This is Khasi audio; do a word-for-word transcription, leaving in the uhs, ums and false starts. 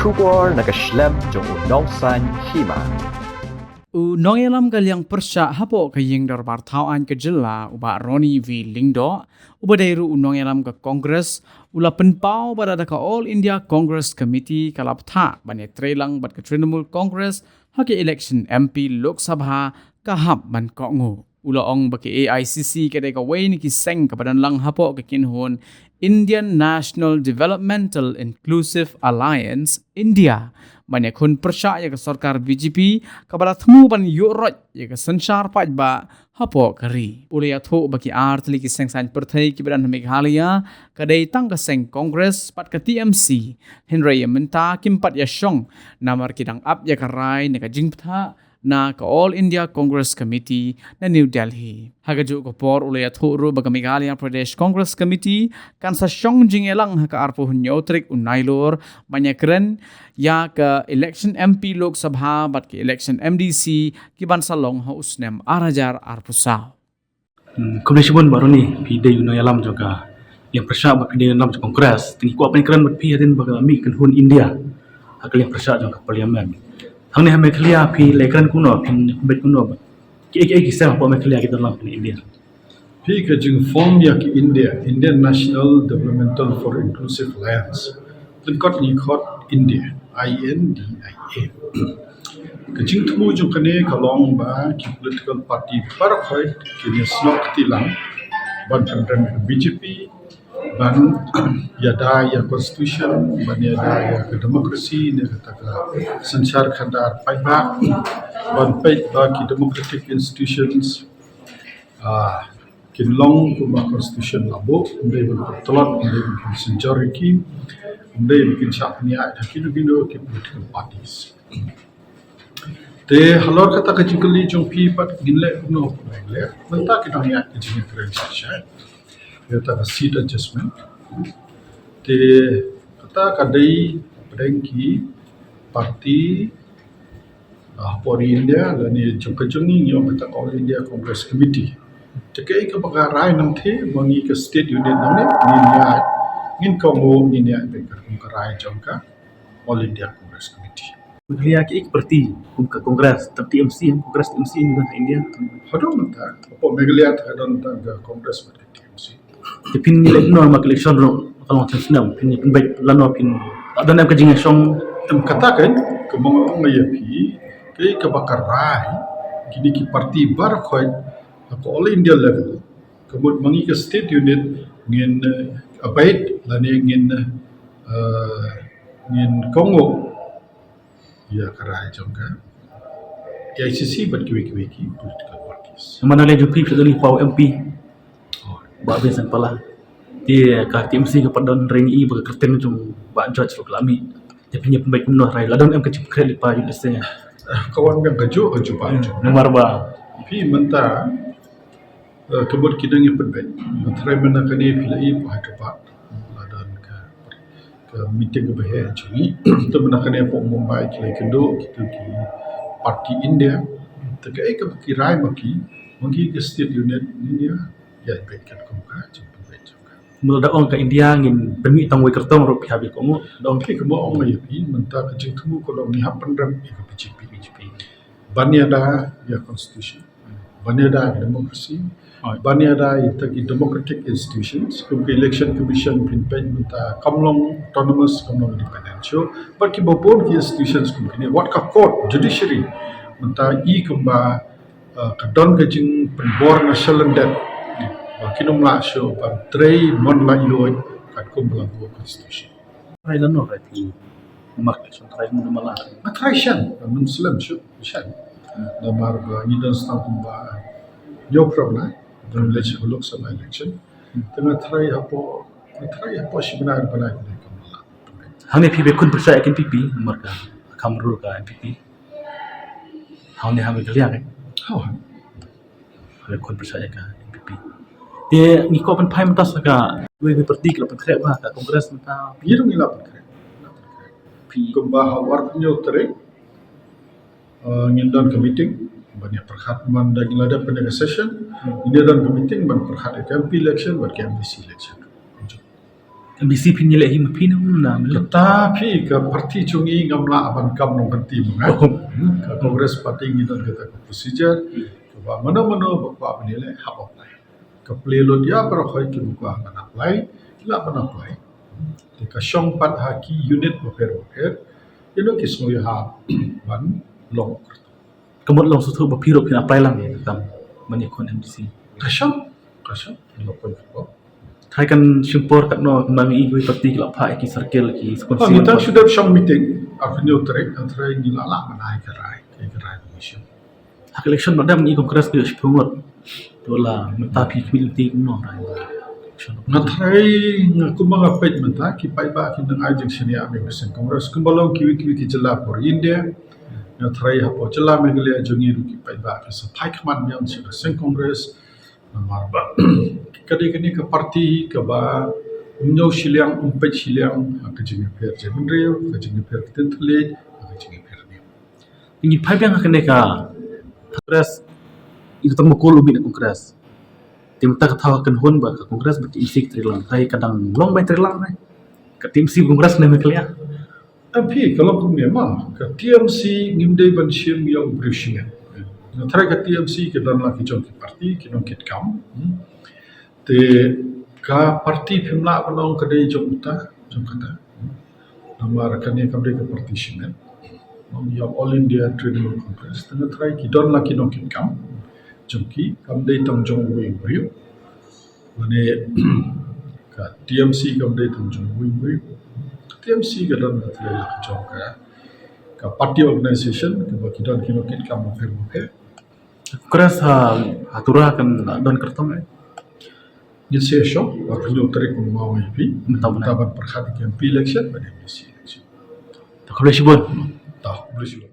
Khubor na ka shlem jong u Nongsaiñ Hima. U nongïalam ka liang pyrshah hapoh ka ïing dorbar thaw aiñ ka jylla, u Bah Ronnie V Lyngdoh, uba dei ruh u nongïalam ka Congress, u la pynpaw ba lada ka All India Congress Committee ka la bthah ban ïatreilang bad ka Trinamool Congress ha ka election M P Lok Sabha, ka hap ban kohnguh. U la ong ba ka A I C C ka dei kawei na ki seng kaba don lang hapoh ka kynhun Indian National Developmental Inclusive Alliance, India, ban ïakhun pyrshah ïa ka sorkar B J P kaba la thmu ban ïuh roit ïa ka synshar paidbah hapoh ka ri. U la ïathuh ba ki ar tylli ki seng saiñ pyrthei kiba don ha Meghalaya ka dei tang ka seng Congress bad ka T M C, hynrei ïa mynta kim pat ïashong namar ki dang ap ïa ka rai na ka jingbthah na ka All India Congress Committee na New Delhi. Ha kajuh ka por u la ïathuh ruh ba ka Meghalaya Pradesh Congress Committee kan sa shong jingïalang ha ka arphew hynñiew tarik u Nailur ban ïakren ïa ka election M P Lok Sabha bad ka election M D C kiban sa long ha u snem ar hajar arphew saw. Hmm, khublei shibun Bah Ronnie, phi dei u nongïalam jong ka liang pyrshah bad phi dei u nongïalam jong Congress. Te ngi kwah ban kren bad phi hadien ba ka mih kynhun India ha ka liang pyrshah jong ka Parliament. Hangne ha Meghalaya phi la kren kumno, phin pynbeit kumno bad kiei kiei ki seng hapoh Meghalaya ki don lang ha India. Phi, ka jingform ïa ka India, Indian National Developmental for Inclusive Alliance, lyngkot ngi khot India, I N D I A. Ka jingthmu jong kane ka long ba ki political party baroh khoit kin ïasnoh kti lang ban pynrem ïa ka B J P, ban ïada ïa constitution, ban ïada ïa ka democracy ne kata ka synshar khadar paidbah, ban peit ba ki democratic institutions, ah, kin long kumba constitution la buh, ym dei ban pyntlot, ym dei ban pynsynjor ïa ki, ym dei ban pynshah pynïaid ha kino kino ki political parties. Te halor kata ka jingkylli jong phi pat ngin leh kumno, kumno ngin leh. Mynta ki dang ïaid ka jingïakren shisha ïa kata ka seat adjustment. Te kata ka dei pdeng ki party, ah, hapoh ri India lane jong ka jong ngi ngi ong kata ka All India Congress Committee. Te kaei kaba ka rai nangtei ma ngi ka state unit nangne, ngin ïaid, ngin kohnguh, ngin ïaid beit katkum ka rai jong ka All India Congress Committee. Meghalaya ki ek party kum ka Congress, tang T M C, Congress T M C ngi don ha India. Haduh mynta hapoh Meghalaya te ka don tang ka Congress bad ka T M C. Te phin leh kumno ma ka election ruh ka long tang snem, phin pynbeit lano, phin don em ka jingïashong? Em, kata kan ka mong ong ïa phi, kaei kaba ka rai kine ki party baroh khoit ha ka All India level. Ka mut ma ngi ka state unit ngin, eh, abide lane ngin, eh, ngin kohnguh ïa ka rai jong ka A I C C bad kiwei kiwei ki political parties. Namar na liang jong phi phi don i paw M P. Oh. Bah Vincent Pala. Te ka T M C ka pat don ring i ba ka kyrteng jong Bah George ruh ka la mih. Te phin ïa pynbeit kumno rai, la don em ka jingpynkhreh lypa ïa U S A? Eh, ka wan biang kajuh kajuh bah. Hmm, namar ba phi mynta, eh, ka mut ki dang ïa pynbeit. Nga tharai mynta kane phi la i ba Hyderabad la don ka, ka meeting kaba heh jong ngi. Te mynta kane hapoh Mumbai ki la ïakynduh kito ki party India. Te kaei kaba ki rai ma ki, ma ngi ka state unit ngin ïa ïaid beit katkum ka jingpynbeit jong ka. Mula da ong ka India ngin pynmih tang wei kyrtong ruh phi hap ïa kohnguh. Da ong ki, kumba ong ïa phi mynta ka jingthmu ka long ngi hap pynrem ïa ka B J P. B J P. Ban ïada ïa constitution, ban ïada ïa democracy, ban ïada ïa kita ki democratic institutions, kum ka election commission phin peit mynta kam long autonomous, kam long independent shuh. Bad kiba bun ki institutions kum kine, wat ka court, judiciary mynta i kumba, uh, ka don ka jingpynbor na shalyndet ba kin ym lah shuh ban trei mon laitluid katkum ba la buh constitution. Trai lano, trai phi? Namar ka election trai mynno ma la? Nga trai shen, mynslem shuh shen. Namar ba ngi don tang kumba hynñiew phrapnai ban leit sha ka Lok Sabha election. Te nga trai hapoh, nga trai hapoh shi bnai ar bnai kumba la. Hangne phi ba khun pyrshah ïa ka N P P, namar ka kham rur ka N P P. Hangne ha Meghalaya, eh? Haoid. Ba khun pyrshah ïa ka N P P. Te ngi kwah ban phai mynta sa ka wei wei party ki la pynkhreh ba ka Congress mynta. Ngi ruh ngi la pynkhreh. Phi kumba ha u arphew hynñiew tarik, eh, ngin don ka meeting ban ïa pyrkhat, man da ngi la dep kane ka session, hmm, ngin ïa don ka meeting ban pyrkhat ïa ka M P election bad ka M D C election. M D C phin ïaleh hi ma phi ne ma na? Mynta phi, ka party jong ngi ngam lah ban kam nongkynti ma nga. Ka Congress party ngi don kata ka procedure. Kaba mano mano ba kwah ban ïaleh hap apply. Ka plie lut ïa baroh kiba kwah ban apply, ki lah ban apply. Te ka shong pat ha ki unit bapher bapher. Ïa no ki sngewbha ban long. Ka mut long sngewthuh ba phi ruh phin apply lang ïa ka kam ban ïakhun M D C. Ka shong, ka shong. Lo pun ko. Tharai kan shim por katno, ma ngi i kiwei party ki la phah ïa ki circle, ki constituency. Ngi tang shu dep shong meeting, arphew hynñiew tarik, tharai ngi la lah ban ai ka rai, ka rai ban shim. Ha ka election ba dang i Congress ki shiphew ngut. To la mynta phi khmih lynti kumno rai election. Nga tharai, nga kumba nga peit mynta, ki paidbah ki nang ai jingshaniah biang sha Congress kumba long kiwei kiwei ki jylla por India. Nga tharai hapoh jylla Meghalaya jong ngi ruh ki paidbah ki sa phai khmat biang sha ka seng Congress. Namar ba ka dei kane ka party kaba um ñiew shiliang, um peit shiliang ha ka jingïapher jaitbynriew, ha ka jingïapher ktien thylliej, ha ka jingïapher niam. Ngi phai biang ha kane ka Congress, i Doctor Mukul u mih na Congress. Te mynta ka thaw ka kynhun ba ka Congress bad T M C ka trei lang, tharai ka dang long ba trei lang ne? Ka T M C Congress ne Meghalaya. Em phi, ka long kumne ma, ka T M C ngim dei ban shim ïa u briew shimet. Nga tharai ka T M C ka don la ki jong ki party, ki nongkitkam. Hmm. Te ka party phim lah ban ong ka dei jong uta, jong kata. Namar kane kam dei ka party shimet. Ong ïa All India Trinamool Congress. Te nga tharai ki don la ki nongkitkam jong ki, kam dei tang jong uwei u briew. Mane ka T M C kam dei tang jong uwei u briew. T M C ka don ka thlei la ka jong ka, ka party organization, kaba ki don ki nongkitkam bapher bapher. Congress ha, ha Tura kan don kyrtong eh? Ngin sa ïashong, arphew hynñiew tarik kumba nga ong ïa phi. Mynta ban pyrkhat ïa ka M P election bad M D C election. To khublei shibun. To khublei shibun.